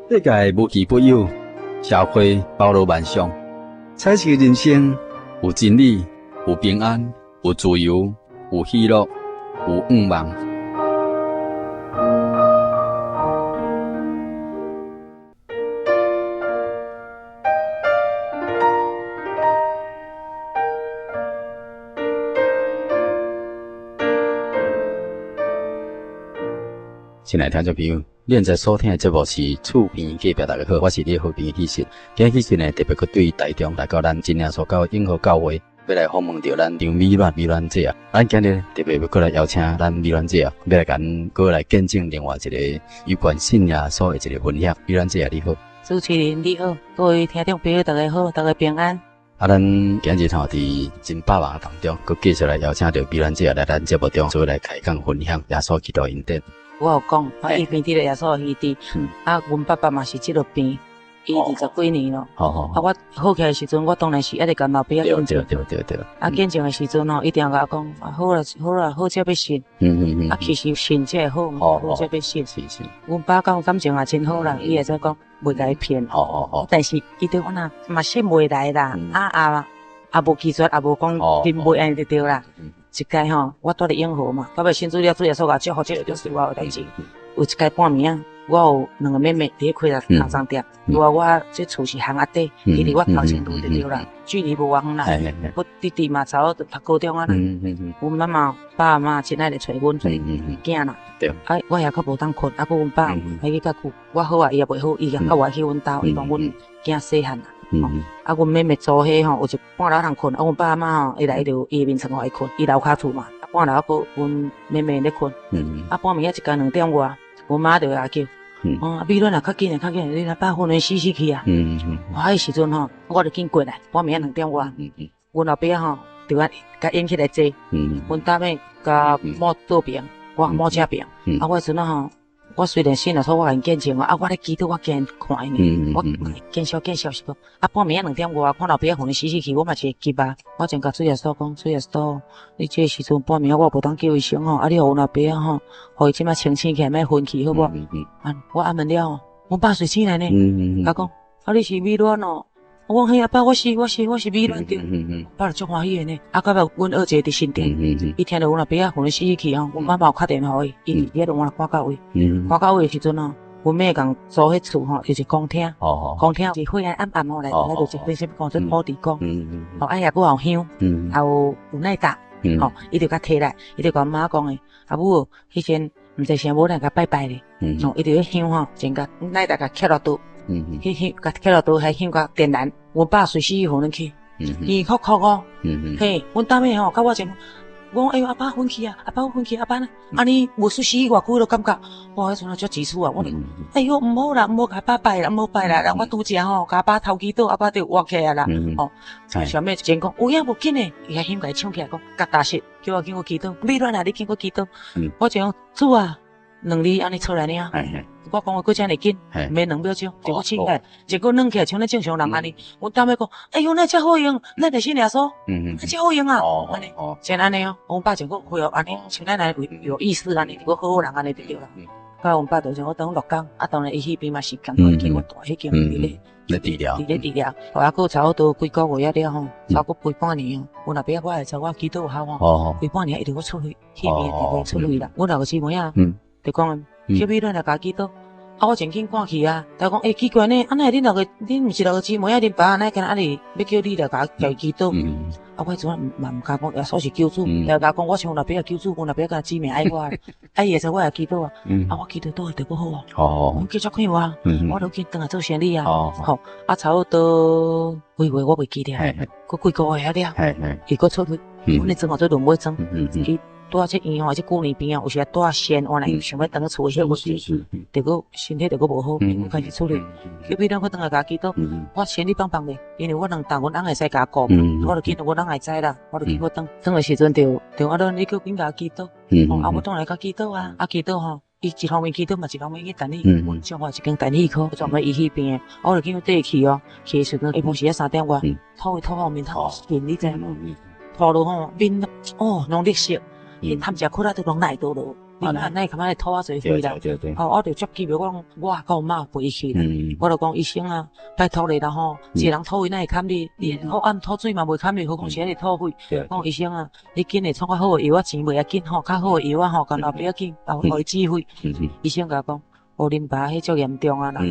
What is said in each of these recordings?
世界無奇不有，社會包羅萬象，彩色人生有真理，有平安，有自由，有喜樂，有願望。親愛聽眾朋友，你現在所聽的節目是厝邊隔壁，大家好，我是你的好朋友喜信。今日喜信呢，特別閣對台中來到咱真耶穌教會永和教會，欲來訪問著咱張美鸞美鸞姐啊。咱今日特別欲閣來邀請咱美鸞姐啊，欲來共咱閣來見證另外一个有關信耶穌的一个分享。美鸞姐啊，你好。主持人你好，各位聽眾朋友大家好，大家平安。啊，咱今日吼佇真百忙當中，閣繼續來邀請著美鸞姐來咱節目中，做伙來開講分享耶穌基督恩典。我有講，我伊邊佇咧耶穌的醫治，啊，阮爸爸嘛是這落病，伊20幾年咯。啊，我好起來的時陣，我當然是一直共老爸仔見證。啊，見證的時陣吼，伊定共我講，啊，好啦，好啦，好才欲信。啊，其實信才會好，好才欲信。阮爸佮阮感情也真好啦，伊會使講袂共伊騙。但是伊對我若嘛信袂來啦，啊啊，也無拒絕，也無講真袂按呢就對啦。一擺吼，我住佇永和嘛，到尾信主了，主耶穌共我祝福這个就是我的代誌。有一擺半暝仔，我有兩个妹妹佇咧開了烘鬃店，拄仔我這厝是巷仔底，伊佇我頭前拄就對啦，距離無偌遠啦。我弟弟嘛差不多讀高中啊啦。阮媽媽、爸媽真愛來揣阮囝啦。啊，我遐較無當睏，啊，閣阮爸愛去較久，我好啊，伊也袂好，伊也較愛去阮兜，伊講阮囝細漢啦。啊，阮妹妹做伙吼，有一半晝通睏，啊，阮爸媽吼，伊來伊就伊的眠床予伊睏，伊樓跤厝嘛，啊，半晝閣阮妹妹咧睏，啊，半暝仔一工兩點外，阮媽就來叫，哦，美鸞啊，較緊啊，較緊，你阿爸昏昏死死去啊，我彼時陣吼，我就緊過來，半暝仔兩點外，阮老爸吼就按共引起來坐，阮大妹共某倒爿，我某這爿，啊，我彼陣吼。我雖然信耶穌，我共𪜶見證啊，我咧祈禱，我驚看𪜶呢，我見笑見笑是講，啊半暝仔兩點外，看老爸仔昏死死去，我嘛是會急啊。我先共主耶穌講，主耶穌，你這個時陣半暝仔我無當叫醫生吼，啊你予阮老爸仔吼，予伊這擺清醒起來，莫昏去好無？啊，我阿門了，阮爸隨醒來呢，共我講，啊你是美鸞哦。我講嘿，阿爸，我是我是我是美鸞對，爸就足歡喜的呢。啊，到尾阮二姐佇新店，伊聽著阮阿爸仔昏死去吼，阮媽嘛有敲電話予伊，伊佇遐就換趕到位，趕到位的時陣吼，阮妹共租彼厝吼，就是公廳，公廳是灰暗暗暗吼，內底就是變啥物講做土地公，吼，啊遐閣有香，也有有奶罩，吼，伊就共提來，伊就共阮媽講的，阿母，彼陣毋知啥無人共拜拜咧，吼，伊就彼香吼，先共奶罩共徛落桌。彼香，共徛落桌，彼香共點燃，阮爸隨時昏去，圓哭哭哦，嘿，阮大妹吼，佮我前，我講哎喲，阿爸昏去啊，阿爸昏去，阿爸呢？按呢無出死偌久都感覺，哇，彼陣啊足急促啊，我講，哎喲，毋好啦，毋好共阿爸拜啦，毋好拜啦，人我拄才吼，共阿爸頭祈禱，阿爸就活起來啦，吼，小妹前講有影無緊的，伊彼香共伊搶起來講，共踏實，叫我經過祈禱，美鸞啊，你經過祈禱，我就講主啊。兩字按呢出來爾，我講話閣遮爾緊，毋免兩秒鐘就閣醒起來，結果軟起來像咱正常人按呢。阮大妹講，哎喲，哪會遮好用，咱會信耶穌，哪遮好用啊？按呢，真按呢哦。阮爸就閣恢復按呢，像咱來有意識按呢，閣好好人按呢就對啦。到阮爸就我等六工，啊當然伊彼邊嘛是仝款去阮大彼間佇咧咧治療，佇咧治療。啊，閣差不多幾個月了吼，差不多規半年哦。阮老爸我會知我祈禱有效吼，規半年伊就閣出血，彼邊就閣出血啦。阮六個姊妹仔，就講叫美鸞來共祈禱，啊，我真緊趕去啊。伊講，欸，奇怪呢，啊，哪會恁六個，恁毋是六個姊妹仔，恁爸哪會敢若按呢欲叫你來共祈禱？啊，我彼陣嘛毋敢講耶穌是救主，伊共講我像阮老爸救主，阮老爸敢若指名愛我，啊，伊會知我會祈禱啊，啊，我祈禱倒來就閣好啊，我繼續快活，我就緊轉來做生理啊，吼，啊，差不多幾月我袂記得，閣幾個月了，伊閣出血，阮的妝號做輪尾妝，伊。拄仔這醫院吼，這舊年邊仔有時帶線，原來想欲轉去厝，迄個就閣身體就閣無好，閣開始出血。後尾咱閣轉來共祈禱，我行李放放咧，因為我兩擔，阮翁會使共我顧，我就緊，阮翁會知啦，我就緊閣轉。轉的時陣就就啊，你閣緊共祈禱，啊，我轉來共祈禱啊，啊祈禱吼，伊一方面祈禱嘛，一方面去等你，阮彰化一間電器科，專門伊彼邊的，我就緊綴去哦，去的時陣下晡時仔三點外，吐伊吐到面頭糞，你知無？吐落吼面哦，攏綠色。伊探食苦力都攏內倒落，你哪會感覺吐遐濟血啦？吼，我就足急的，我講我佮阮媽陪伊去啦。我就講醫生啊，拜託你啦吼，一個人吐血哪會堪你？你好暗吐水嘛袂堪你，何況是遐個吐血。我講醫生啊，你緊會創較好的藥仔，錢袂要緊吼，較好的藥仔吼，共老爸仔緊，予伊止血。醫生共我講，哦，恁爸彼足嚴重啊啦。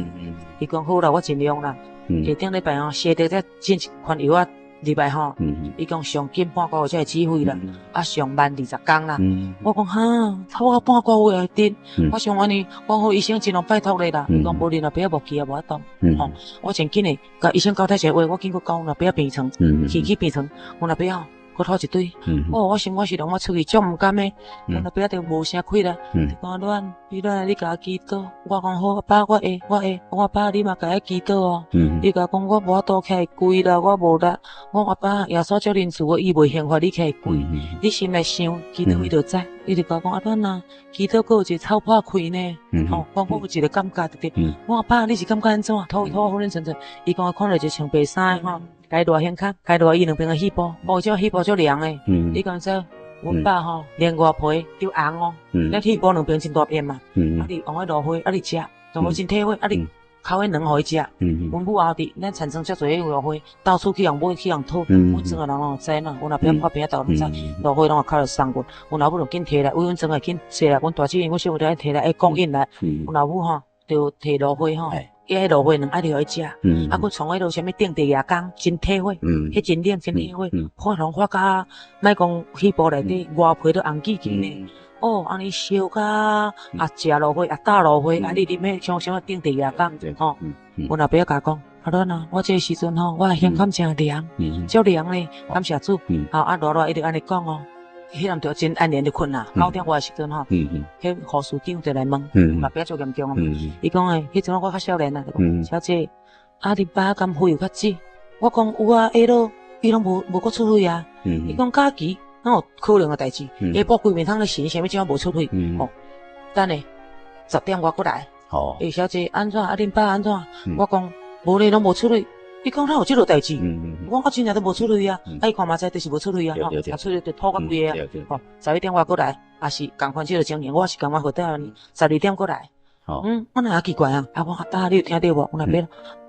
伊講好啦，我盡量啦。下頂禮拜吼，小弟才進一款藥仔入來吼，伊講上緊半個月才會止血啦，啊上慢20工啦。我講哈，拖到半個月會得。我想按呢，我講好醫生盡量拜託你啦。伊講無恁老爸仔無去啊，無法度。吼，我真緊的，共醫生交代一個話，我緊閣到阮老爸仔病床，去病床，阮老爸仔閣吐一堆。哦，我想我是讓我出去足毋甘的，阮老爸仔就無聲氣啦。伊講阿亂，美亂，你共我祈禱。我講好，阿爸我會，我會。我講阿爸，你嘛共我祈禱哦。伊共我講我無法度起來跪啦，我無力。我講阿爸，耶穌足仁慈，伊袂刑罰你起來跪。你心內想，祈禱伊就知。伊就共我講阿亂啊，祈禱閣有一個草破開呢。吼，我講有一個感覺對對。我講阿爸，你是感覺按怎？吐吐粉粉沉沉。伊講看著一個穿白衫的吼。共伊熱胸口，共伊熱伊兩邊的肺部，哦，這肺部足涼的。你敢知？阮爸吼，連外皮都紅哦。咱肺部兩邊真大片嘛。啊，你用彼蘆花，啊，你食，當我真體會，啊，你烤彼卵予伊食。阮母後佇咱田莊遮濟彼蘆花，到處去予買去予討。阮庄的人攏知影，阮老爸破病啊，逐知蘆花攏會烤來送阮。阮老母就緊提來，為阮庄的緊踅來，阮大姊阮小妹就愛提來，愛供應來。阮老母吼，就提蘆花吼。伊彼蘆花卵愛予伊食，啊，閣創彼落啥物釘地牙工，真體會，彼真冷真體會，發紅發甲，莫講肺部內底外皮都紅記記呢。哦，按呢燒甲，啊食蘆花，啊打蘆花，啊你啉彼像啥物釘地牙工，吼。阮老爸仔共我講，阿倫啊，我這個時陣吼，我的胸坎誠涼，足涼咧，感謝主。好，啊熱熱伊就按呢講哦。彼暗就真安然就睏啦。9點外的時陣吼，彼護士長就來問，老爸足嚴重啊。伊講的，彼陣我較少年啊，就講小姐，啊恁爸敢血有較止？我講有啊，下落伊攏無無閣出血啊。伊講早期哪有可能的代志？下晡規面通咧神，啥物怎無出血？吼，等下10點外閣來。欸，小姐，按怎？啊恁爸按怎？我講無咧，攏無出血。伊講哪有這落代誌？我講啊，真正都無出血啊！啊，伊看嘛知，就是無出血啊！吼，啊出血就吐甲規个啊！吼，11點外閣來，也是仝款這個情形，我是感覺回答按呢。12點閣來，嗯，我哪會奇怪啊？啊，我阿爸，你有聽著無？阮阿爸，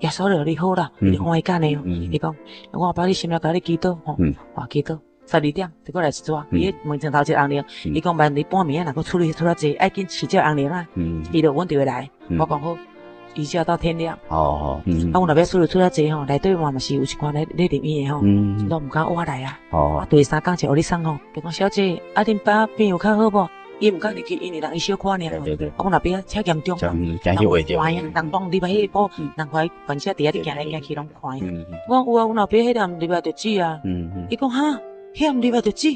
耶穌就你好啦，伊歡喜甲呢。伊講，我阿爸，你心內共你祈禱吼，我祈禱。12點就閣來一逝，伊門前頭一個紅燈，伊講萬一半暝仔若閣出血出較濟，愛緊飼這紅燈啊，伊就阮就會來。我講好。一覺到天亮。哦，啊，阮老爸出去出較濟吼，內底嘛嘛是有一寡咧咧入院的吼，攏毋敢我來啊。啊，第三工就予你送吼，就講小姐，啊，恁爸病有較好無？伊毋敢入去，因為人伊小可爾。啊，阮老爸遮嚴重，人看人講入來彼個人看患者佇遐咧行來行去攏看。我講有啊，阮老爸彼暗入來就止啊。伊講哈？彼暗入來就止。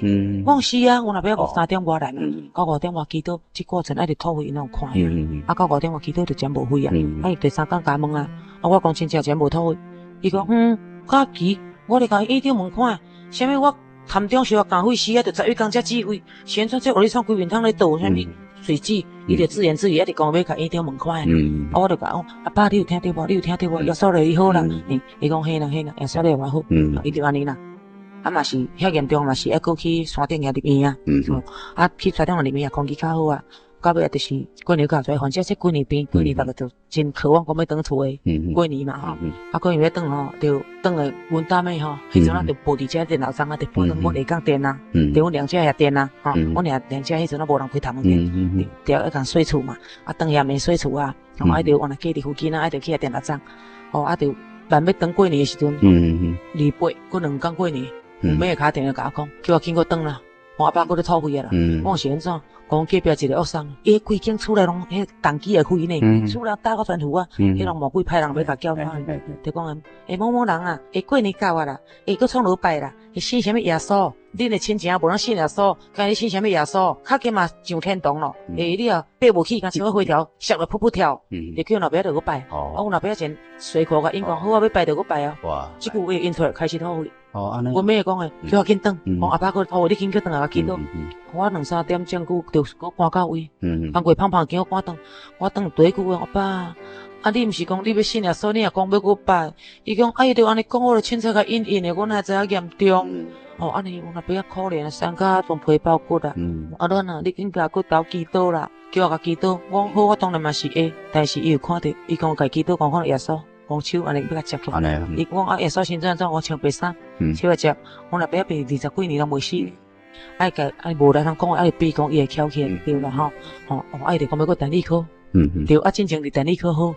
我講是啊，阮老爸3點外來嘛，到5點外祈禱，這過程一直吐血，𪜶攏有看。啊，到5點外祈禱就全無血啊。啊，伊第三工共問啊，啊，我講真正全無吐血。伊講嗯，較奇，我咧共院長問看，啥物我潭中小學共血死啊，就11工才止血，是按怎這予你創規面通咧倒啥物水劑，伊就自言自語一直講欲共院長問看。啊，我就共講，阿爸你有聽著無？你有聽著無？耶穌咧伊好啦。伊講嘿啦嘿啦，耶穌咧我好。伊就按呢啦。啊嘛是遐嚴重嘛是愛閣去山頂遐入院啊，啊去山頂入院啊，空氣較好啊。到尾啊就是過年到，反正這幾年病，過年逐家就真渴望講欲轉厝的過年嘛吼。啊過年欲轉吼，就轉的阮大妹吼，彼陣啊就無佇遮電腦廠啊，就搬轉阮下港店啊，佇阮娘家遐店啊，吼，阮娘娘家彼陣啊無人開頭毛店，對，愛共洗厝嘛，啊轉遐免洗厝啊，吼，啊就原來隔佇附近啊，啊就去遐電腦廠，吼啊就。辦欲轉過年的時陣，28閣兩工過年，阮妹敲電話共我講，叫我緊閣轉啦。我阿爸閣咧吐血啊啦。我講是按怎？講隔壁一個惡送，伊規間厝內攏彼重機的血呢，厝內打到全糊啊，彼攏魔鬼派人欲共叫來，就講欸某某人啊，欸過年到啊啦，欸閣創落拜啦，會信啥物耶穌？恁的親情無人信耶穌，敢你信啥物耶穌？較緊嘛上天堂咯。欸，你若爬無去，敢像火柱摔落噗噗跳，就叫老爸就閣拜。啊，阮老爸前隨口共𪜶講，好啊，欲拜就閣拜啊。這句話𪜶出來開始吐血。哦，按呢。阮妹講的，叫我緊轉，講阿爸閣吐血，你緊去轉來我祈禱。我兩三點鐘久就閣趕到位，工過胖胖叫我趕轉，我轉第一句話，阿爸。啊！你毋是講你欲信耶穌，你若講欲閣拜，伊講啊，伊就按呢講，我就凊彩共應應的，我哪會知影嚴重？哦，按呢阮老爸仔可憐啊，傷甲全皮包骨啊。阿阮啊，你應該閣斗祈禱啦，叫我共祈禱。我講好，我當然嘛是會，但是伊有看著，伊講共祈禱，講看著耶穌，講手按呢欲共接起來。伊講啊，耶穌身做按怎，我穿白衫，手來接。阮老爸仔病20幾年攏袂死，愛共愛無來通講，愛比講伊會翹起來對啦吼。吼，哦，啊伊就講欲閣電子科。對，啊，進前佇電子科好，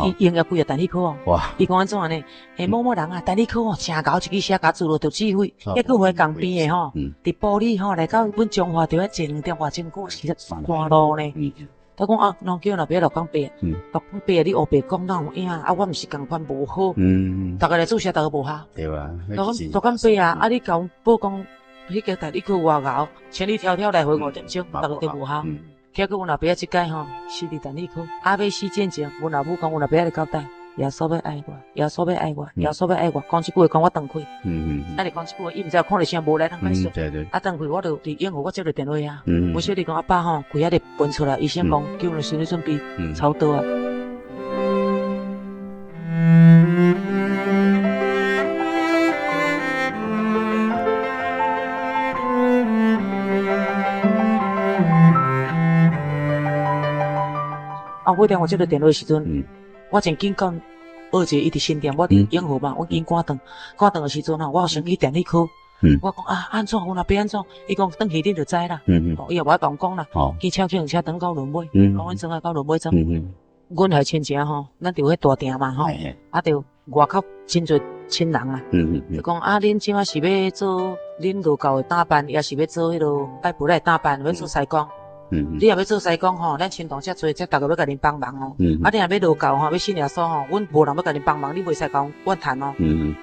伊營業幾個電子科哦。伊講按怎呢？欸，某某人啊，電子科哦，誠𠢕一支寫共字落著智慧，抑閣有共邊的吼，佇埔里吼來到阮彰化，著愛坐兩點外鐘久時趕路呢。他講啊，攏叫老爸六工八，六工八你烏白講哪有影？啊，我毋是仝款無好，逐个來注射，逐个無效。對啊，六工八啊，啊你共阮報講，彼個電子科偌𠢕，千里迢迢來回5點鐘，逐个都無效。結果阮老爸仔這擺吼，死佇電子科，啊欲死進前，阮老母講，阮老爸仔咧交代，耶穌欲愛我，耶穌欲愛我，耶穌欲愛我，講這句話講我斷氣。啊，你講這句話，伊毋知看著啥無來通解說。啊，斷氣我就佇永和，我接著電話啊。阮小弟講阿爸吼，規下咧分出來，醫生講叫阮心理準備，操刀啊。啊！尾天我接著電話的時陣，我真緊講，二姐伊佇新店，我佇永和嘛，我緊趕轉，趕轉的時陣吼，我先去電子科。我講啊，按怎？阮阿伯按怎？伊講轉去恁就知啦。伊也無愛共阮講啦。去車去用車轉到崙尾，講阮轉來到崙尾轉。阮遐親情吼，咱佇彼大埕嘛吼，啊，著外口真濟親人啊，就講啊，恁這馬是欲做恁道教的打扮，抑是欲做彼落拜佛的打扮，欲做師公？你若欲做師公吼，咱親同遮濟，遮逐个欲共恁幫忙哦。啊，你若欲道教吼，欲信耶穌吼，阮無人欲共恁幫忙，你袂使共阮怨嘆哦。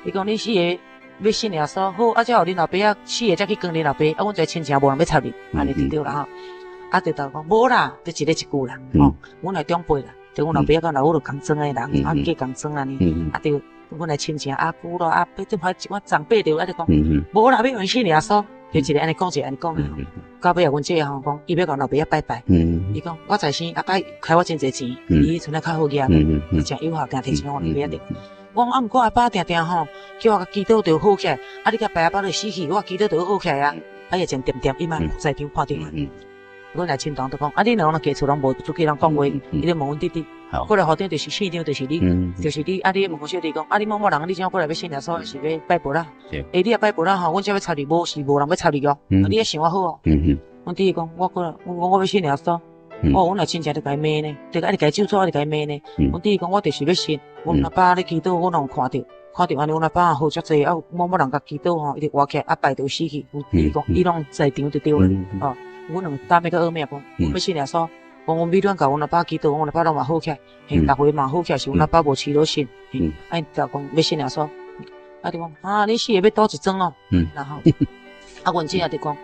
伊講恁四个欲信耶穌好，啊，才予恁老爸仔四個才去跟恁老爸，啊，阮這親情無人欲插你，按呢就對啦吼。啊，就逐个講無啦，就一个一句啦，吼，阮的長輩啦，就阮老爸仔佮老母就仝裝的人，啊，嫁仝裝按呢，啊，就阮的親情阿姑咯，阿伯，這排一寡長輩就按呢講，無啦，欲用信耶穌，就一个按呢講，一个按呢講。到尾仔阮姐吼講，伊欲共老爸仔拜拜，伊講我在生阿爸開我真濟錢，伊彼陣仔較好額，誠有效，定提錢予阮老爸仔。我講啊，毋過阿爸定定吼叫我共祈禱就好起來，啊，你共拜阿爸就死去，我祈禱就好起來啊，啊，伊真恬恬，伊嘛在場看著啊。阮來親同就講，啊，恁兩個攏家厝攏無出去人講話，伊就問阮弟弟，過來校長就是縣長，就是你，就是你，啊，你問阮小弟講，啊，你某某人，你怎過來欲信耶穌，抑是欲拜佛啦？欸，你若拜佛啦吼，阮才欲插你，無是無人欲插你哦，啊，你愛想我好哦。阮弟弟講，我過來，我講我欲信耶穌。哦，阮來親戚就共伊罵呢，就愛共伊咒詛，愛共伊罵呢。阮弟弟講，我就是欲信，阮阿爸咧祈禱，我攏有看著，看著按呢，阮阿爸好足濟，啊，某某人共祈禱吼，伊就活起來，啊，拜就死去。伊講，伊攏在場就對了。哦，阮兩個大妹佮二妹講，欲信耶穌，講阮美亂共阮阿爸祈禱，阮阿爸攏嘛好起來，嘿，逐回嘛好起來，是阮阿爸無飼落信，嘿，啊，𪜶就講欲信耶穌，啊，就講啊，恁四个欲賭一莊哦，然後，啊，阮姐仔就講。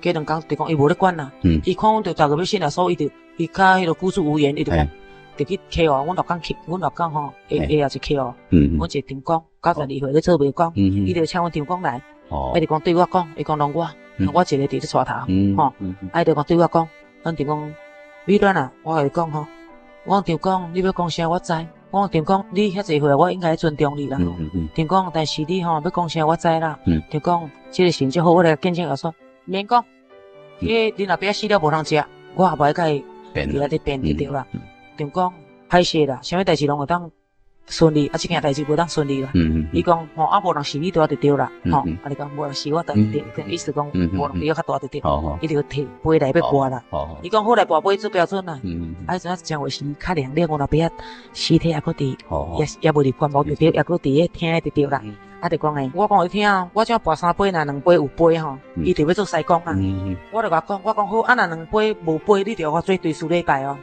過兩工就講伊無咧管啦，伊看阮著逐个欲信耶穌，伊就伊較彼落孤注無言，伊就講，就去溪湖，阮逐工去，阮逐工吼下下也是溪湖，阮一個長工92歲咧做廟公，伊就請阮長工來，伊就講對我講，伊講攏我，我一个佇咧帶頭，吼，啊伊就講對我講，阮長工，美鸞啊，我共你講吼，我講長工，你欲講啥我知，我講長工，你遐濟歲，我應該尊重你啦，長工，但是你吼欲講啥我知啦，長工，這个成績好，我來見證耶穌。免講，彼恁老爸死了無通食，我也無愛共伊佇遐咧辯就對啦。就講歹勢啦，啥物代誌攏會當順利，啊，這件代誌無當順利啦。伊講吼，啊，無人是你大就對啦，吼，啊，你講無人是我大就對，意思講無人比我較大就對。伊就提杯來欲跋啦。伊講好來跋杯做標準啦。啊，彼陣仔真話是較涼涼，阮老爸仔屍體猶閣佇，也也無入棺木就對，猶閣佇咧廳就對啦。啊，就講欸，我講予你聽哦，我這跋三杯，若兩杯有杯吼，伊就欲做師公啊。我就共講，我講好，啊，若兩杯無杯，你就予我做追思禮拜哦。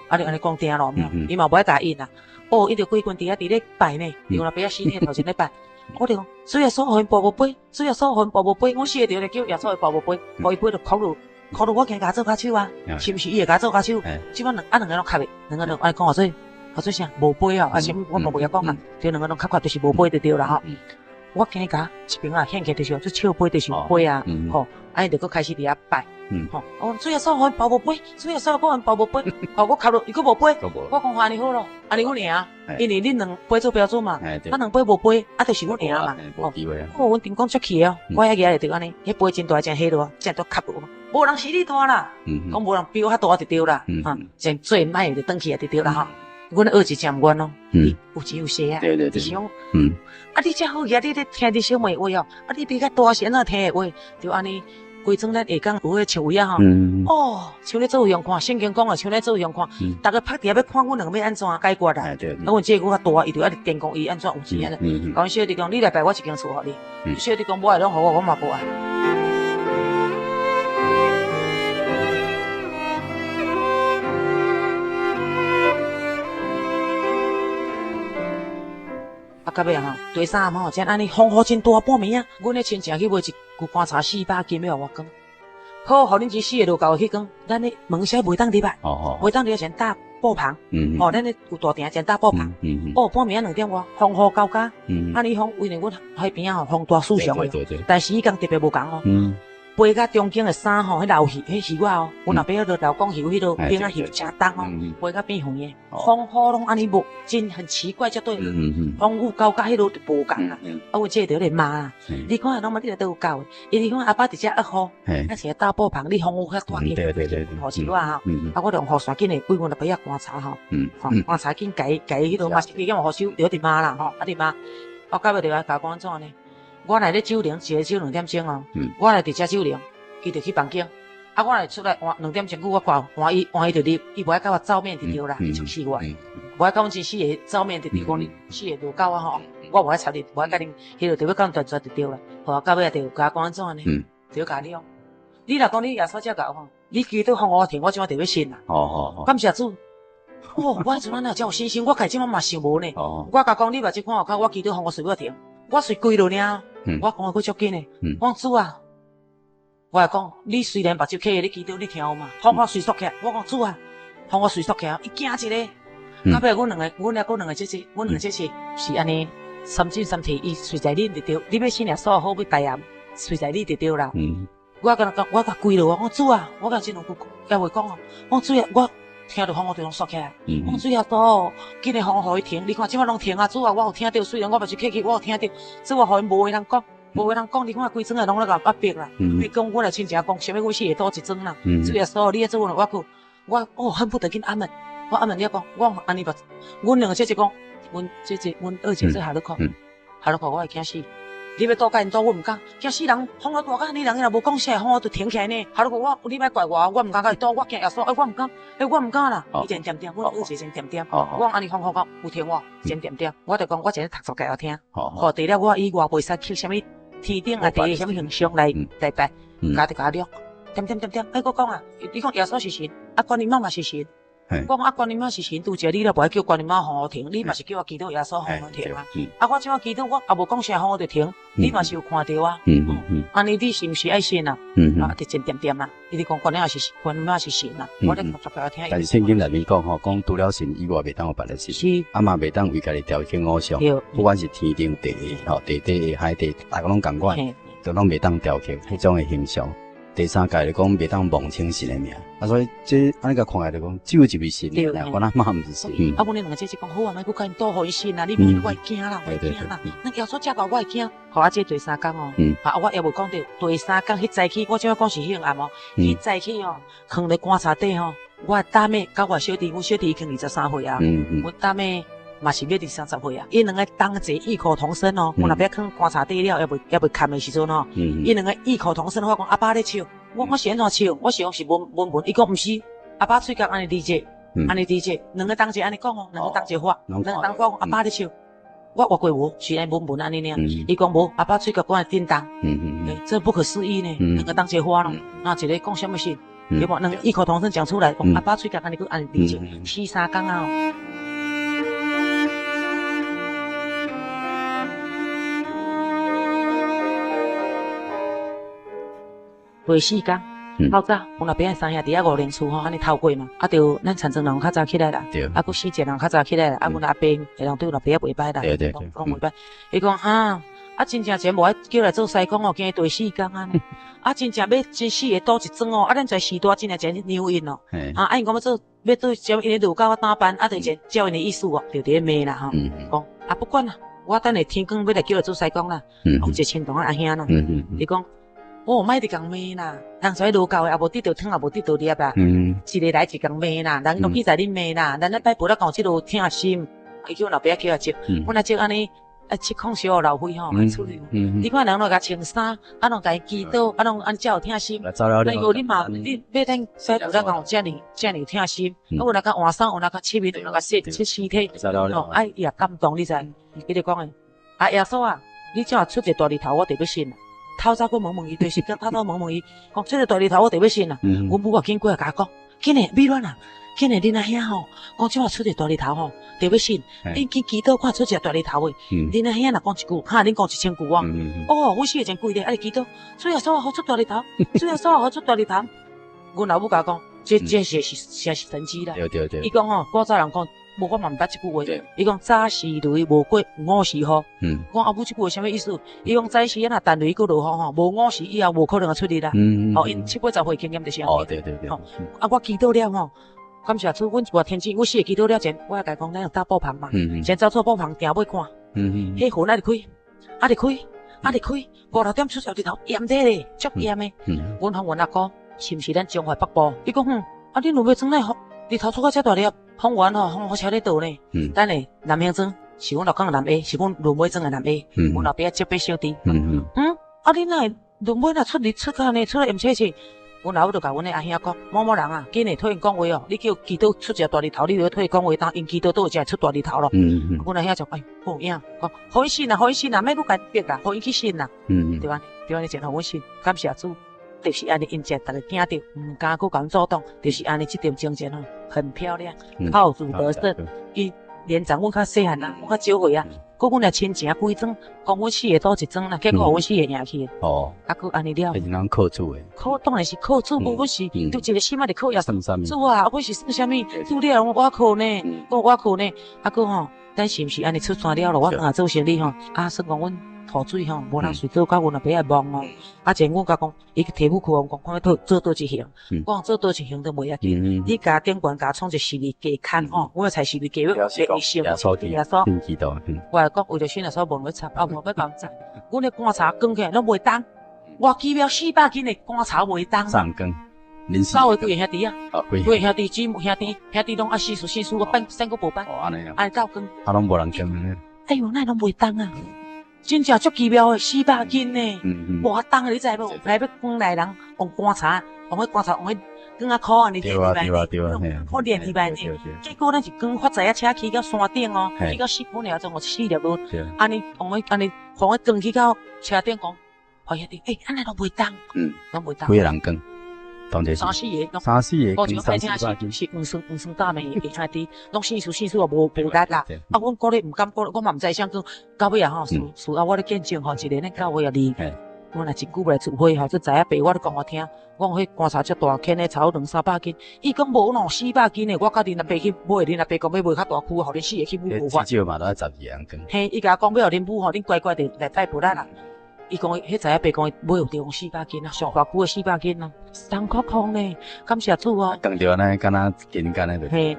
啊，你按呢講定咯，伊嘛無愛答應啊。哦，伊就規群佇遐佇咧拜呢，伊老爸仔死頭前咧拜。我就講，主耶穌予𪜶跋無杯，主耶穌予𪜶跋無杯，阮四個佇咧叫耶穌予跋無杯，予伊杯就哭落，哭落，我驚共做跤手啊，是毋是？伊會共做跤手？這擺兩啊兩个攏哭的，兩个攏按呢講話做。號做啥？無杯哦，啊啥物？我嘛袂曉講啊。就兩个攏哭哭，就是無杯就對啦吼。我驚共一邊啊，掀起就是做笑杯，就是有杯啊。吼，啊，伊就閣開始佇遐拜，吼，我講主耶穌，予𪜶包無杯，主耶穌，閣予𪜶包無杯，吼，我磕落，伊閣無杯，我講按呢好咯，按呢阮贏，因為恁兩杯做標準嘛，啊兩杯無杯，啊就是阮贏嘛，無機會啊。哦，阮頂講足氣哦，我遐舉來就按呢，彼杯真大隻彼落，真都磕落，無人是你大啦，講無人比我較大就對啦，哈，真做歹就轉去就對啦吼。阮二姐真毋願哦，有錢有勢啊，伊是講，啊你遮好額，你咧聽恁小妹話哦，啊你比較大是按怎聽的話，就按呢，規庄咱下港有彼個樹位啊吼，哦，像咧做樣看，聖經講的像咧做樣看，逐个拍佇遐欲看阮兩個欲按怎解決啦。啊，阮姐夫較大，伊就一直電講伊按怎有錢按怎，共阮小弟講，你來拜我一間厝予你，小弟講無愛攏予我，我嘛無愛。啊，到尾吼，第三暗吼，才按呢風雨真大，半暝啊，阮的親情去買一舊棺材400金欲予我扛，好，予恁這四個落教會去扛，咱的門市袂當入來，袂當入來先搭布棚，吼，咱的有大埕先搭布棚，哦，半暝仔2點外，風雨交加，按呢風，因為阮彼邊仔吼風大雨常的，但是彼工特別無仝哦。飞甲中間的衫吼，彼流魚，彼魚仔哦，阮阿伯彼落老講魚，彼落邊仔魚誠重哦，飛甲變圆的，風雨攏按呢無，真很奇怪才對。風雨交加彼落就無仝啊，啊，阮姐就咧罵啊，你看攏嘛你來倒有教的，伊你看阿爸佇遮惡雨，啊是搭布棚，你風雨遐大緊，雨是我吼，啊我用雨傘緊的，為阮阿伯遐觀察吼，吼觀察緊，共伊共伊彼落嘛是伊用雨收，就一直罵啦吼，啊直罵，我到尾就來共講按怎呢？我若咧守靈，一个守兩點鐘哦。我若佇遮守靈，伊就去房間。啊，我若出來換兩點鐘久，我掛換伊，換伊就入，伊無愛佮我走面就對啦，伊就氣我，無愛佮阮這四个走面就對，講你四个無夠啊吼，我無愛插你，無愛佮恁，彼落就欲講斷絕就對啦。好啊，到尾就共我講按怎呢？就共你講，你若講你耶穌遮𠢕吼，你祈禱風雨停，我這擺就欲信啦。感謝主。哦，我彼陣哪有遮有信心？我家己這擺嘛想無呢。我共講，你目睭看外口，我祈禱風雨隨欲停。我隨跪落爾，我講的閣足緊的。我講主啊，我來講，你雖然目睭瞌，你祈禱你聽有嘛？風雨隨速起來，我講主啊，風雨隨速起來，伊驚一个。到尾阮兩个，阮抑閣兩个姐姐，阮兩個姐姐是按呢，三進三退，伊隨在你就對，你欲信耶穌好，欲代言，隨在你就對啦。我共伊講，我共跪落，我講主啊，我共這兩句也袂講哦，我講主啊，我。聽著風雨就攏煞起來，我講主耶穌，緊來風雨予伊停，你看這擺攏停啊！主啊，我有聽著，雖然我目睭瞌去，我有聽著。主啊，予𪜶無話通講，無話通講，你看規庄的攏咧共壓迫啦。你講阮的親情講，啥物阮四个倒一庄啦。主耶穌，你愛做阮，我閣我哦恨不得緊阿門，我阿門了講，我按呢目，阮兩个姐姐講，阮姐姐，阮二姐做下咧看，下咧看我會驚死。你欲賭佮𪜶賭，我毋敢。驚死人，風雨大甲按呢，人伊若無講啥，風雨就停起來呢。哈，如果我，你莫怪我，我毋敢佮伊賭，我驚耶穌，欸，我毋敢，欸，我毋敢啦。伊真恬恬，阮二姐真恬恬。我講按呢風雨講有停無？真恬恬。我就講我一日讀十誡予聽。好，除了我以外，袂使去啥物天頂啊，地啥物形象來來拜，共就共掠。恬恬恬恬，欸，閣講啊，你講耶穌是神，啊，觀音媽嘛是神。我講啊，觀音媽是神，拄則你若無愛叫觀音媽風雨停，你嘛是叫我祈禱耶穌風雨停啊。啊，我這擺祈禱，我也無講啥風雨就停，你嘛是有看著啊。按呢你是毋是愛信啊？啊，就真恬恬啊。伊就講觀音媽是觀音媽是神啊。我咧讀十誡聽。但是聖經內面講吼，講除了神以外，袂當有別个神。是。啊嘛袂當為家己雕刻偶像，不管是天頂地下吼，地底海底，逐个攏仝款，都攏袂當雕刻彼種的形象。第三誡就講袂當妄稱神的名，啊，所以這按呢共看來就講只有一位神，我阿媽毋是神。啊，阮兩个姐姐講好啊，莫閣共𪜶賭，予伊信啊，你毋我會驚啦，我會驚啦。那耶穌遮高，我會驚。好啊，這第三工哦，啊，我猶無講著，第三工彼早起，我這擺講是彼暗哦，彼早起哦，囥佇棺材底吼，我大妹佮我小弟，阮小弟已經23歲啊，阮大妹嘛是欲二三十歲啊，𪜶兩个同齊異口同聲哦，阮阿伯囥棺材底了，猶未崁的時陣吼，𪜶兩个異口同聲，我講阿爸咧笑，我講是按怎笑？我想是文文文，伊講毋是，阿爸喙角按呢離這，按呢離這，兩个同齊按呢講哦，兩个同齊發，兩个同講阿爸咧笑，我活過無，是按文文按呢爾，伊講無，阿爸喙角敢會震動，這不可思議呢，兩个同齊發咯，那一个講啥物事，對無？兩个異口同聲講出來，講阿爸喙角按呢閣按呢離這，死三工啊！第四工，透早，阮阿伯的三兄弟伫遐五零厝吼，按呢透過嘛，啊，著咱田庄人較早起來啦，啊，閣四姐人較早起來啦，啊，阮阿伯的人對阮阿伯仔袂歹啦，攏袂歹。伊講哈，啊，真正錢無愛叫來做師公哦，驚第四工按呢。啊，真正欲真四个賭一莊哦，啊，咱在時代真正錢讓𪜶哦。啊，啊𪜶講欲做，欲做照𪜶的路教我打扮，啊，就照𪜶的意思哦，就佇咧罵啦吼。講啊，不管啦，我等下天光欲來叫來做師公啦。有一個親同的阿兄啦，伊講，哦，莫直共罵啦，人在路教的，也無得著糖，也無得著粒啦。一个來一共罵啦，人攏記在恁罵啦，咱咧拜菩薩講這個疼心，伊叫阮老爸仔叫來接，阮來接按呢。啊，七空小老歲吼，出去。你看人攏共穿衫，啊，攏共伊祈禱，啊，攏按才有疼心。哎呦，你嘛，你欲咱師父咱講遮爾遮爾疼心，啊，有人共換衫，有人共拭面，有人共洗洗身體，哦，啊，伊也感動，你知？伊就講的，啊，耶穌啊，你這若出一個大日頭，我就欲信啦。透早閣問問伊，就是講透早問問伊，講出一個大日頭，我就欲信啦。阮母啊，緊過來共我講，緊嘞，美鸞啊。緊嘞，恁阿兄吼，講這擺出一個大日頭吼，就欲信。恁去祈禱看出一个大日頭的。恁阿兄若講一句，哈，恁講一千句我。哦，阮四个真跪咧，啊，祈禱，主耶穌啊，予出大日頭，主耶穌啊，予出大日頭。阮老母共我講，這這是是是神蹟啦。對對對。伊講吼，古早人講，無我嘛毋捌這句話。伊講早時雷無過午時雨。我講阿母這句話啥物意思？伊講早時啊，若等雷閣落雨吼，無午時以後無可能會出日啦。哦，𪜶七八十歲經驗就是按呢。哦，對對對。啊，我祈禱了吼。感謝主，阮一寡天氣，阮四个祈禱了前，我也共伊講，咱有搭布棚嘛，先走出布棚，埕尾看，彼雲一直開，一直開，一直開，五六點出日頭，炎熱咧，足炎的。阮訪阮阿姑，是毋是咱彰化北部？伊講哼，啊恁有欲庄來日頭出甲遮大粒，風雲吼，風雨車咧倒呢。等下南興庄是阮老公的南下，是阮轮尾庄的南下，阮老爸仔接八小弟。嗯，啊恁哪会轮尾若出日出甲按呢，出来炎切切？阮老母就共阮的阿兄讲，某某人啊，紧来替𪜶讲话哦，你叫祈祷出一个大日头，你就替伊讲话，当𪜶祈祷都有才会出大日头咯。阮阿兄就哎，好影，讲，予𪜶信啊，予𪜶信啊，莫阁共逼啊，予𪜶去信啦。对吧？对啊，你真予阮信，感谢主，就是按呢，𪜶才逐个惊著，毋敢阁共阮阻挡，就是按呢，这点精神吼，很漂亮，靠主得胜。伊连长阮较细汉啊，阮较少岁啊。阁阮若亲情规庄，讲阮四个组一庄啦，结果予阮四个赢去。哦。啊，阁按呢了。是人靠主的。靠，当然是靠主，无阮是就一个心仔伫靠耶稣。主啊，阮是算啥物？主你予我靠呢？阁我靠呢？啊，阁吼，咱是毋是按呢出山了咯？我若做生理吼，啊，算讲阮土水吼，无人随做，甲阮阿爸仔忙哦。啊，前阮甲讲，伊去提母库房讲，看欲做做佗一行，我讲做佗一行都袂要紧。你共顶悬共创一个十字架坎吼，阮才十字架欲欲成。耶稣耶稣。我来讲，为著信耶稣无欲插，啊无欲共插。阮的棺材扛起来拢袂动，偌奇妙四百斤的棺材袂动。上扛。九个几个兄弟啊，几个兄弟姊妹兄弟兄弟拢啊四处四处，我搬三个无搬。哦，按呢啊。按呢斗扛。啊，拢无人扛。哎哟，哪会拢袂动啊？真正足奇妙的，四百斤呢，偌重的你知无？来欲扛来人用棺材，用彼棺材用彼扛仔箍按呢连起来，箍连起来呢。结果咱是扛发财仔车去到山顶哦，去到四本尔总共四粒路，按呢用彼按呢放彼扛去到车顶讲，发现欸，按呢拢袂动，拢袂动。几个人扛？三四个，三四个，三四百斤。是黄孙黄孙大妹的兄弟，拢姓苏姓苏也无无力啦。啊，阮鼓励毋敢鼓励，我嘛毋知啥讲。到尾啊吼，事事后我咧见证吼，一个咱教会啊二，阮若真久无来聚会吼，才知影爸我咧讲予听，我讲彼棺材遮大，牵的差不多两三百斤，伊讲无喏，四百斤的，我佮恁阿爸去买，恁阿爸讲欲买较大区，予恁四个去舞无法。至少嘛都爱十二个人扛。嘿，伊共我讲欲予恁舞吼，恁乖乖地来拜菩萨啦。伊讲，彼知影爸讲伊买有着四百斤啊，上大区的四百斤啊，重扣扣呢，感谢主哦。扛著按呢，敢若简单的。嘿。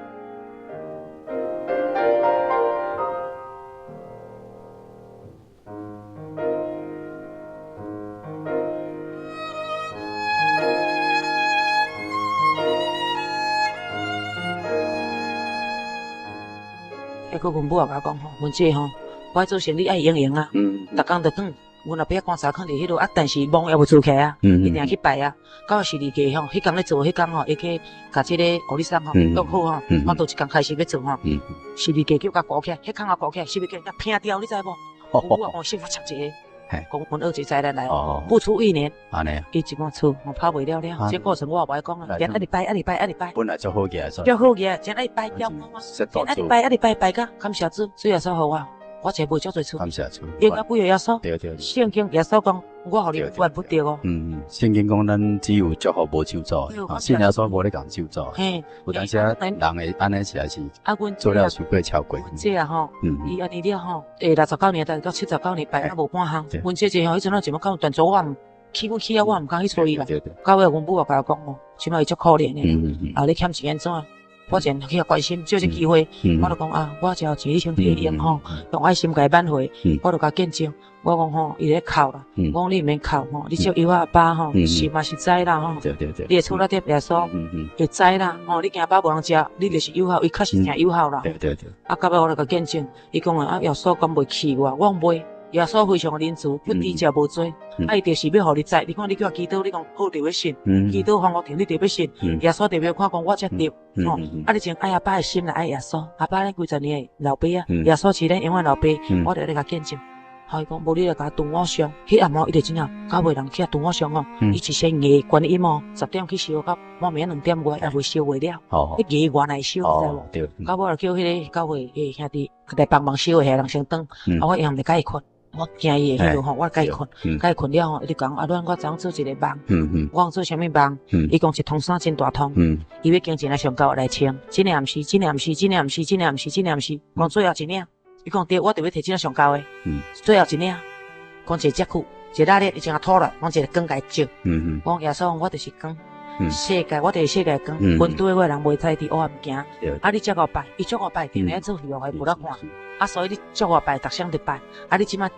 结果阮母也共我讲吼，文姐吼，我爱做生理爱闲闲啊，逐工就囥。阮老爸棺材囥伫彼落啊，但是墓也未做起来啊，伊定去拜啊。到十字架吼，彼工咧做，彼工吼，伊去共这个护理师吼弄好吼，我倒一工开始欲做吼，十字架叫共鼓起来，彼空仔鼓起来，十字架共拼掉，你知无？我讲幸福插一个，讲阮学一个来来，不出一年，伊一间厝我拍袂了了，这过程我也无爱讲啊，真一直拜，一直拜，一直拜。本来就好额，足好额，真爱拜，了，真一直拜，一直拜，拜甲感谢主，主耶稣予我。我一个买足济厝，感谢主，应该几个耶稣，对对。圣经耶稣讲，我予你怨不著哦。嗯，聖經講咱只有祝福無咒詛，啊，信耶穌無咧共咒詛。嘿，有當時啊，人會按呢實在是啊，阮做了傷過超過。這啊吼，伊按呢了吼，69年到79年拜啊無半項。阮姐姐吼，彼陣啊，怎麼講斷做我毋去，阮去啊，我毋敢去揣伊啦。到尾阮母也共我講哦，這擺伊足可憐的，啊，你欠錢按怎？我前去遐關心，借這機會，我就講啊，我這有錢，你先替伊用吼，用愛心共伊挽回，我就共見證，我講吼，伊咧哭啦，我講你毋免哭吼，你照伊我阿爸吼，是嘛是知啦吼，你會厝內底耶穌會知啦，吼，你驚飽無人食，你就是有孝，伊確實誠有孝啦。啊，到尾我就共見證，伊講啊，耶穌敢袂棄我，我講袂。耶穌非常仁慈，不止食無濟，啊，伊就是欲予你知。你看你叫我祈禱，你講好著欲信，祈禱方國場你著欲信。耶穌特別看講我才對，吼，啊，你真愛阿爸的心來愛耶穌，阿爸咱幾十年的老爸啊，耶穌是咱永遠老爸，我著咧共見證。吼，伊講無你來共拄我傷，彼暗哦，伊就真正九尾人去拄我傷哦，伊一身牙觀音哦，10點去燒到半暝2點外也未燒袂了，彼牙原來燒，你知無？到尾就叫彼個教會的兄弟來幫忙燒的彼個人先轉，啊，我用來共伊睏。我驚伊會彼落吼，我共伊睏，共伊睏了吼，伊就講阿阮我昨昏做一個夢，我講做啥物夢？伊講一通衫真大通，伊欲經前來上教來穿，這領毋是，這領毋是，這領毋是，這領毋是，這領毋是，講最後一領，伊講對，我著欲提這領上教的，最後一領，講一個遮久，一個拉鏈伊將脫落，講一個光共伊照，講耶穌我就是光，世界我就是世界光，跟隨我的人袂使佇黑暗行，啊你才五拜，伊足五拜，定定做戲予伊無得看。啊，所以你祝我拜，逐聲就拜。啊，你這擺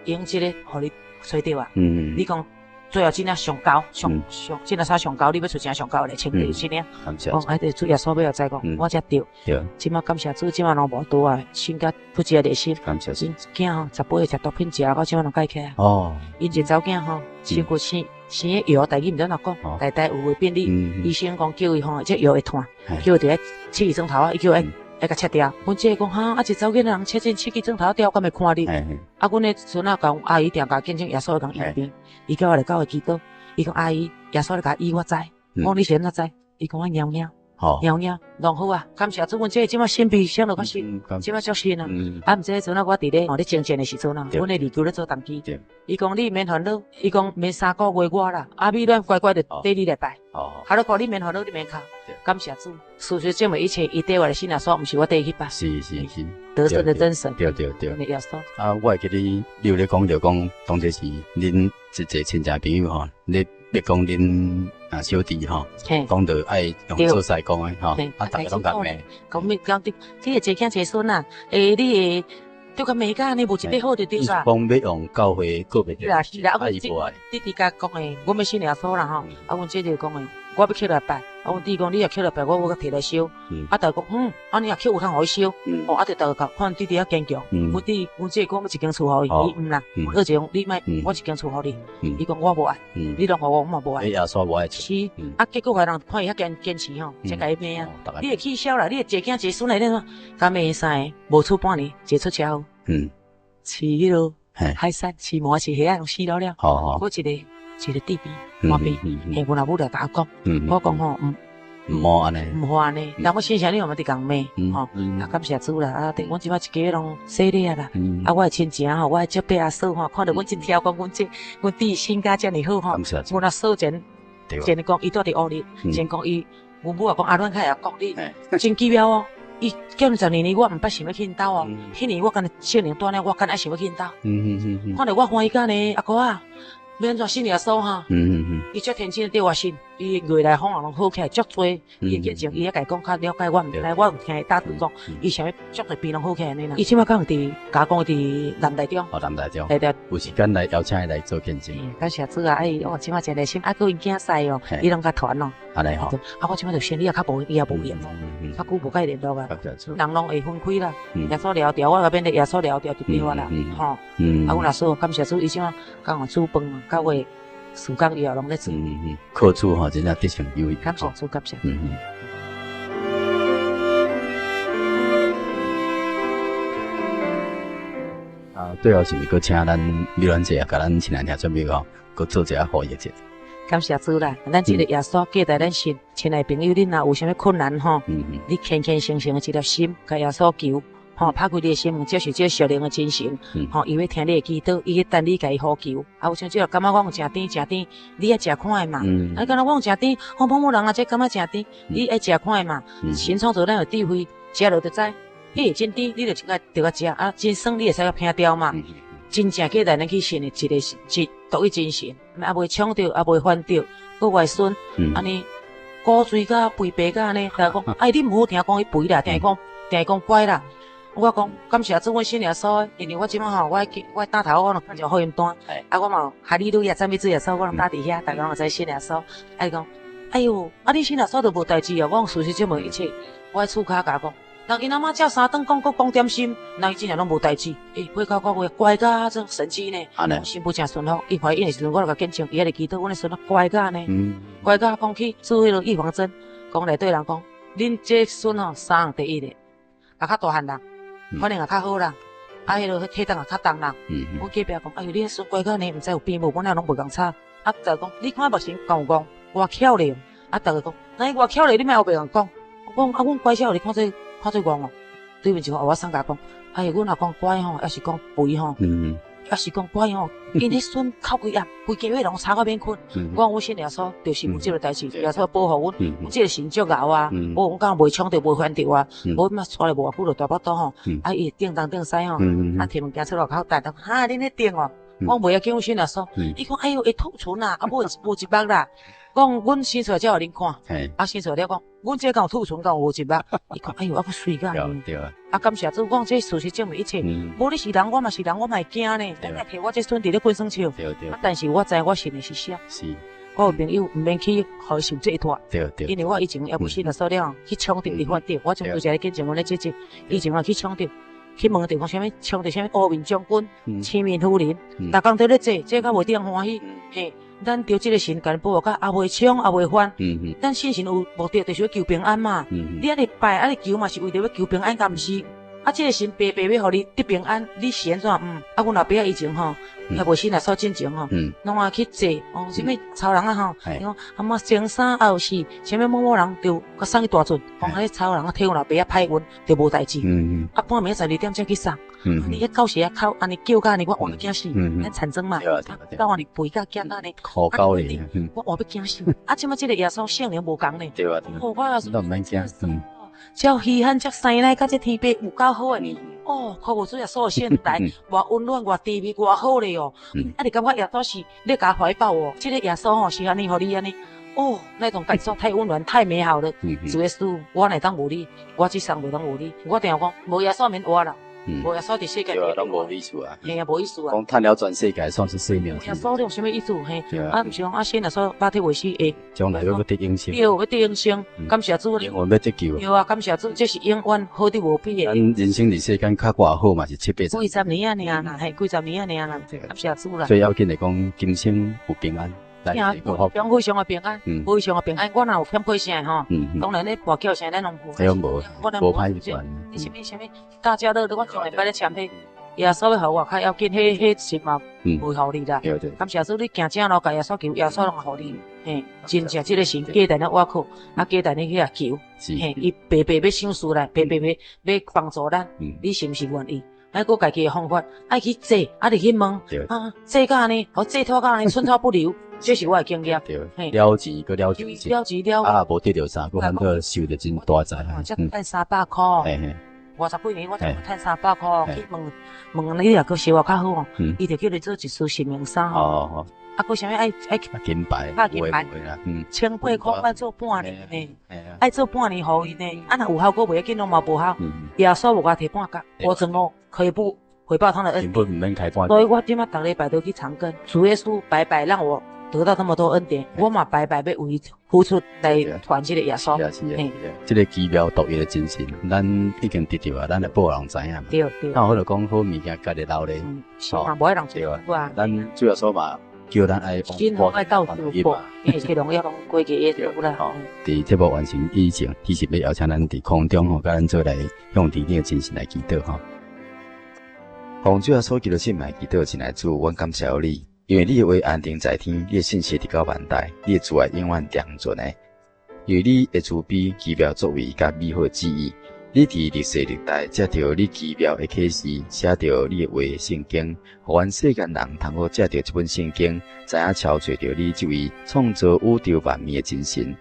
用這個，予你揣著啊。你講最後這領上高，上上這領衫上高，你欲揣一領上高來穿，就是這領。講啊，主耶穌欲知講，我才對。這擺感謝主，這擺攏無拄啊，心甲不只熱心。感謝主。𪜶囝吼，18歲食毒品食到這擺攏改起來。哦。𪜶一個查某囝吼，身軀生生的藥，代誌毋知按怎講，代代有袂便利。醫生講叫伊吼，這藥會痛，叫伊佇咧切醫生頭啊，伊叫伊。愛共切掉，阮姐講哈，啊一查某囡仔人切這切去指頭掉，敢會看你？啊，阮的孫仔共阿姨定共見證耶穌共醫病，伊叫我來教會祈禱，伊講阿姨，耶穌咧共醫我知，我講你是按怎知？伊講我娘娘，娘娘，攏好啊，感謝主，阮姐這擺心比想落較實，這擺足實啊。啊，毋知彼陣啊，我佇咧吼咧征戰的時陣啊，阮的二舅咧做同機，伊講你免煩惱，伊講免三個月外啦，阿美阮乖乖的綴你來拜，哈囉看你免煩惱，你免哭。感謝主，事實證明一切，伊綴我來信耶穌，毋是我綴去拜。是是是，得勝的真神。對對對。耶穌。啊，我會記得你有咧講著講，當初是恁一個親戚朋友吼，咧咧講恁啊小弟吼，講著愛用做師公的吼，啊，逐家攏共罵。講咩講？你你會一個囝一個孫啊？欸，你會對較罵甲按呢，無一塊好就對啦。講欲用教會告別。是啦是啦，啊，阮弟弟共講的，阮欲信耶穌啦吼，啊，阮姐姐講的，我欲起來拜。啊，阮弟講，你若捡來拜，我欲共提來燒。啊，逐家講，嗯，按呢若捡有通予伊燒。哦，啊，就逐家看弟弟較堅強。阮弟，阮姐講欲一間厝予伊，伊毋啦。二姐講，你莫，我一間厝予你。伊講我無愛，你攏予我，我嘛無愛。耶穌無愛。是，啊，結果彼人看伊遐堅堅持吼，才共伊罵啊。你會氣消啦，你會一個囝一個孫來，你怎？共罵三个，無出半年，一個出車禍。飼彼落海產，飼毛飼蝦仔，攏死了了。閣一个。一個弟弟，我弟，嘿，阮阿母來共我講，我講吼，毋，毋好按呢，毋好按呢，人我親戚你嘛佇共罵，吼，啊感謝主啦，啊，阮這擺一家攏洗禮啊啦，啊，我的親情吼，我的叔伯阿嫂吼，看著阮真挑，講阮這，阮弟性格遮爾好吼，阮阿嫂前前講伊住佇烏日，前講伊，阮母也講阿阮較會曉講你，真奇妙哦，伊結婚12年，我毋捌想欲去𪜶兜哦，彼年我敢若少年大了，我敢若愛想欲去𪜶兜，看著我歡喜甲呢，阿哥啊。欲按怎信耶穌哈？伊足天真的對我信，伊未來方向攏好起來，足濟伊的見證，伊會共講較了解。我毋知，我有聽伊打字講，伊啥物足濟病攏好起來呢啦。伊這擺敢有佇加講佇南台中。哦，南台中。對對。有時間來邀請伊來做見證。感謝主啊！哎，我這擺真熱心，啊，閣𪜶囝婿哦，伊攏共傳哦。按呢吼。啊，我這擺就生理也較無，伊也無閒哦，較久無共伊聯絡啊。人攏會分開啦，耶穌了掉，我嗰邊的耶穌了掉就對我啦，吼。啊，阮阿嫂感謝主，伊這擺共我煮飯。教會事工以後攏咧做。嗯嗯，靠主吼，真正得勝有餘。感謝主，感謝。嗯嗯。啊，最後是毋是閣請咱美鸞姐啊，共咱親愛聽眾朋友吼，閣做一下呼籲者。感謝主啦，咱這個耶穌記得咱信，親愛朋友，恁若有啥物困難吼，你虔虔誠誠的一粒心，共耶穌求。吼，拍開你的心門，接受這個屬靈的真神，吼，伊欲聽你的祈禱，伊欲等你共伊呼求。啊，有像這個感覺講誠甜誠甜，你愛食看的嘛。啊，敢若講誠甜，吼，某某人啊，這感覺誠甜，你愛食看的嘛。神創造咱有智慧，食落就知，彼會真甜，你就真愛著愛食啊，真酸你會使共摒掉嘛。真正期待咱去信的一个是獨一真神，猶袂搶著，猶袂煩著，閣外孫，按呢古錐甲肥白甲按呢，逐家講，哎，你毋好聽講伊肥啦，聽伊講，聽伊講乖啦。我講感謝主，阮信耶穌的，因為我這擺吼，我擔頭我攏看著福音單，啊，我嘛有哈利路亞讚美主耶穌，我攏擔佇遐，逐家攏會知信耶穌。啊，伊講，哎喲，啊你信耶穌就無代誌哦。我講事實證明一切，我喺厝跤共講，人𪜶阿媽食三頓講閣講點心，人伊真正攏無代誌。欸，過九個月乖甲做神蹟呢，新婦誠順服，伊懷孕的時陣，我就共見證，伊還咧祈禱，阮的孫仔乖甲按呢，乖甲講去做彼个預防針，講內底人講，恁這孫吼三項第一的。也較大漢啦，反應也較好啦，啊，彼个體重也較重啦。阮隔壁講，哎喲，你彼孫乖甲按呢，毋知有病無？阮哪攏袂共吵。啊，逐家講，你看目神敢有戇？偌巧咧。啊，逐家講，那伊偌巧咧，你莫烏白共講。我講啊，阮乖巧，你看做看做戇哦。對面一個芋仔桑共講，哎喲，阮若講乖吼，抑是講肥吼。抑是講乖吼，𪜶彼孫哭規暗，規家伙攏吵到免睏。我講阮信耶穌，就是有這个代誌，耶穌保護阮，阮這个神足𠢕啊，無阮敢袂搶著，袂煩著啊，無嘛帶來無偌久就大腹肚吼，啊伊會叮東叮西吼，啊提物件出外口等，哈恁咧叮哦，我講袂要緊，阮信耶穌，伊講哎喲會吐脣啦，啊無無一目啦。講阮生出來才予恁看，啊生出來了講，阮這敢有吐脣，敢有無一目？伊講哎喲，啊閣媠甲按呢。啊感謝主，講這事實證明一切。無你是人，我嘛是人，我嘛會驚呢。我會提我這孫佇咧滾耍笑。啊，但是我知我信的是啥。我有朋友毋免去予伊受這拖。因為我以前也無信耶穌了，去搶著佇法著，我從拄才咧見證阮咧姐姐，以前嘛去搶著，去問著講啥物，搶著啥物烏面將軍、青面夫人，逐工佇咧坐，坐到無得歡喜，嘿。咱著這个神共咱保護，甲也袂搶也袂犯。咱信神有目的，就是欲求平安嘛。你按呢拜，按呢求嘛，是為著欲求平安，敢毋是？啊，這个神白白欲予你得平安，你是按怎？啊，阮老爸仔以前吼，猶無信耶穌進前吼，攏愛去坐哦，啥物草人啊吼，伊講啊嘛先生啊有是，啥物某某人就閣送去大圳，講彼草人啊替阮老爸仔歹運，就無代誌。啊，半暝12點才去送。你彼狗是遐哭，按呢叫甲按呢，我活驚死。咱田庄嘛，狗按呢吠甲惊按呢，苦狗咧，我活欲驚死。啊，這擺這个耶穌聖靈無仝呢？對啊，哦，我也是。都毋免驚，遮稀罕，遮生奶，佮這天父有夠好的。哦，靠無主耶穌的聖來，偌溫暖，偌甜蜜，偌好咧哦。啊，你感覺耶穌是咧共懷抱哦？這个耶穌吼是按呢，予你按呢。哦，那種感受太溫暖，太美好了。主耶穌，我哪會當無你？我這生無當無你。我定講，無耶穌免活啦。無耶穌佇世界，對啊，攏無意思啊。嘿啊，無意思啊。講趁了全世界，喪失生命。耶穌有啥物意思？嘿，啊，毋是講啊，信耶穌肉體未死會。將來欲閣得永生。對，欲得永生。感謝主。靈魂欲得救。對啊，感謝主，這是永遠好得無比的。咱人生佇世間較偌好嘛，是七八十。幾十年啊，爾啦，嘿，幾十年啊，爾啦。感謝主啦。最要緊的講，今生有平安。非常的平安，非常的平安。我若有欠過啥吼，當然咧跋筊啥，咱攏無。無，無歹習慣。你啥物啥物大家樂，我從來毋捌咧簽彼。耶穌欲予我較要緊，彼彼神嘛袂予你啦。感謝主，你行正路，共耶穌求，耶穌攏會予你。嘿，真正這个神價值咱倚靠，啊價值你去遐求。嘿，伊白白欲賞賜來，白白欲欲幫助咱，你是毋是願意？愛閣家己的方法，愛去坐，啊，入去問，啊，坐甲按呢，予坐拖甲按呢，寸草不留，這是我的經驗。對，了錢閣了錢，了錢了。啊，無得著啥，閣反倒受著真大災。才趁300箍，50幾年我才趁300箍去問問你若閣生活較好哦，伊就叫你做一束神明衫。哦。啊，閣啥物愛愛金牌，拍金牌，千八箍愛做半年呢，愛做半年予伊呢。啊，若有效果袂要緊，攏嘛無效。耶穌無共提半角，我怎麼可以不回報他的恩典？根本毋免開半。所以我這擺逐禮拜都去長庚，主耶穌白白讓我得到這麼多恩典，我嘛白白欲為伊付出來傳這個耶穌。是啊是啊，這個奇妙獨一的真神，咱已經得著啊，咱來報人知影嘛。對對。那好就講好物件，家己留咧。是嘛，無愛人對啊。咱主耶穌嘛。叫咱愛往愛到處報，因為這榮耀攏歸給耶穌啦。佇節目完成以前，其實欲邀請咱佇空中吼，佮咱做來向天頂的真神來祈禱吼。奉主耶穌基督聖名祈禱，親愛主，阮感謝你，因為你的話安定在天，你的信實直到萬代，你的慈愛永遠長存的。因為你的慈悲奇妙作為佮美好的旨意，你佇歷世歷代藉著你奇妙的啟示，寫著你的話聖經，予阮世間人通好藉著這本聖經，知影超揣著你這位創造宇宙萬物的真神。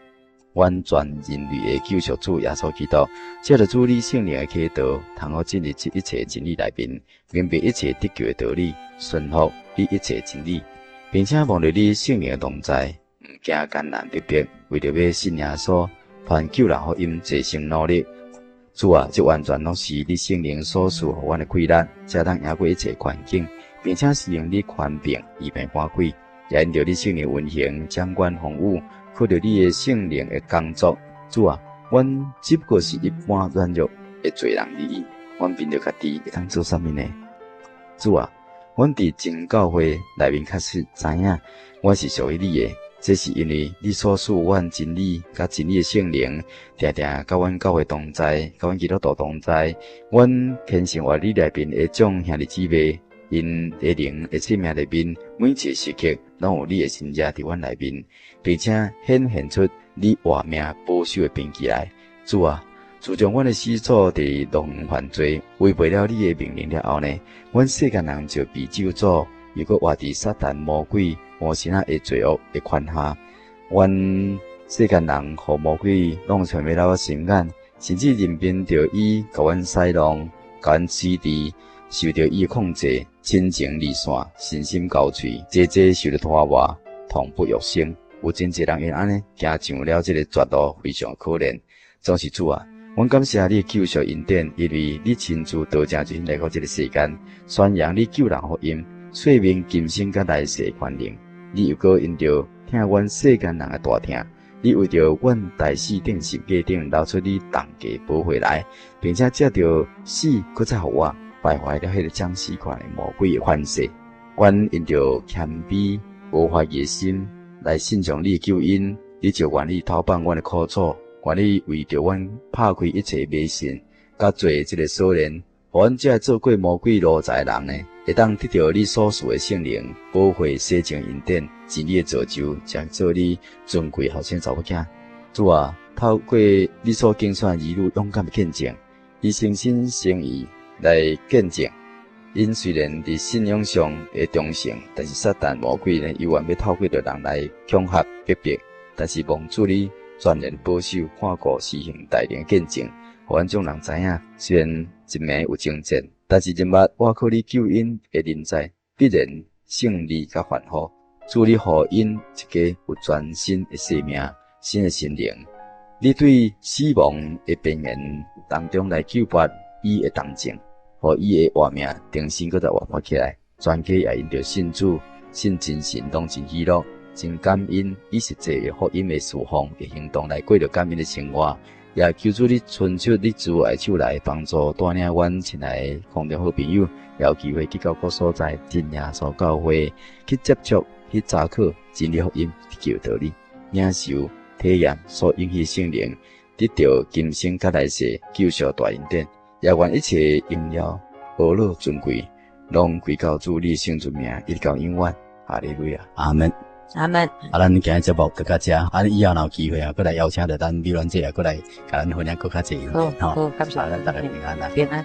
阮全人類的救贖主耶穌基督，藉著主你聖靈的啟導，通好進入這一切真理內面，明白一切得救的道理，順服你一切真理，並且蒙著你聖靈的同在，毋驚艱難逼迫，為著欲信耶穌，傳救人福音，齊心努力。主啊，這完全攏是你聖靈所賜予阮的氣力，才當贏過一切環境，並且施行你權柄醫病趕鬼，也因著你聖靈運行，掌管風雨，靠著你的聖靈的工作。主啊，阮只不過是一般軟弱的罪人而已，阮憑著家己會當做啥物呢？主啊，阮佇真教會內面確實知影，阮是屬於你的。這是因為你所賜阮真理，佮真理的聖靈，定定佮阮教會同在，佮阮基督徒同在。阮虔誠活你內面的眾兄弟姊妹，𪜶的靈的生命內面，每一個時刻攏有你的神跡佇阮內面，並且顯現出你活命保守的憑據來。主啊，自從阮的始祖佇樂園犯罪，違背了你的命令了後呢，阮世間人就被咒詛，又閣活佇撒旦魔鬼魔神仔的罪惡的權下，阮世間人予魔鬼弄成欲老心眼，甚至任憑著伊共阮使弄，共阮洗滌，受著伊的控制，親情離散，身心交瘁，濟濟受著拖磨，痛不欲生。有真濟人因按呢行上了這个絕路，非常可憐。總是主啊，阮感謝你的救贖恩典，因為你親自道成肉身來到這个世間，宣揚你救人福音，說明今生佮來世的權能。你又閣因著疼阮世間人的大疼，你為著阮代死釘十架頂流出你重價寶血來，並且藉著死閣再復活，敗壞了彼个將死權的魔鬼的權勢。阮因著謙卑無懷疑的心來信從你的救恩，你就願意偷放阮的苦楚，願意為著阮拍開一切迷信佮罪這个鎖鏈，予阮這做過魔鬼奴才的人呢，會當得著你所賜的聖靈寶血洗淨恩典，真理的造就，才做你尊貴後生查某囝。主啊，透過你所揀選兒女勇敢的見證，以誠心誠意來見證。𪜶雖然佇信仰上的忠誠，但是撒旦魔鬼呢，猶原欲透過著人來恐嚇逼迫。但是蒙主你全然保守看顧施行大能見證，予阮眾人知影，雖然一暝有爭戰，但是人物倚靠你救恩的臨在，必然勝利佮歡呼。主你予𪜶一個有全新的生命、新的心靈。你對死亡的邊緣當中來救拔伊的同情，予伊的活命重新閣再活潑起來。全家也因著信主、信真神，攏真喜樂、真感恩，以實際的福音的事奉的行動來過著感恩的生活。也求主你伸出你慈愛手來幫助帶領阮親愛的空中好朋友，也有機會去到各所在真耶穌教會去接觸、去查考真理福音得救道理，領受體驗所應許聖靈，得著今生佮來世救贖大恩典。也願一切榮耀、呵咾、尊貴，攏歸到主你聖尊名，一直到永遠。哈利路亞，阿門。阿門。啊，咱今日節目就到這，啊，以後若有機會啊，閣來邀請著咱美鸞姐啊，閣來共咱分享閣較濟。好，好，感謝。咱大家平安啦。平安。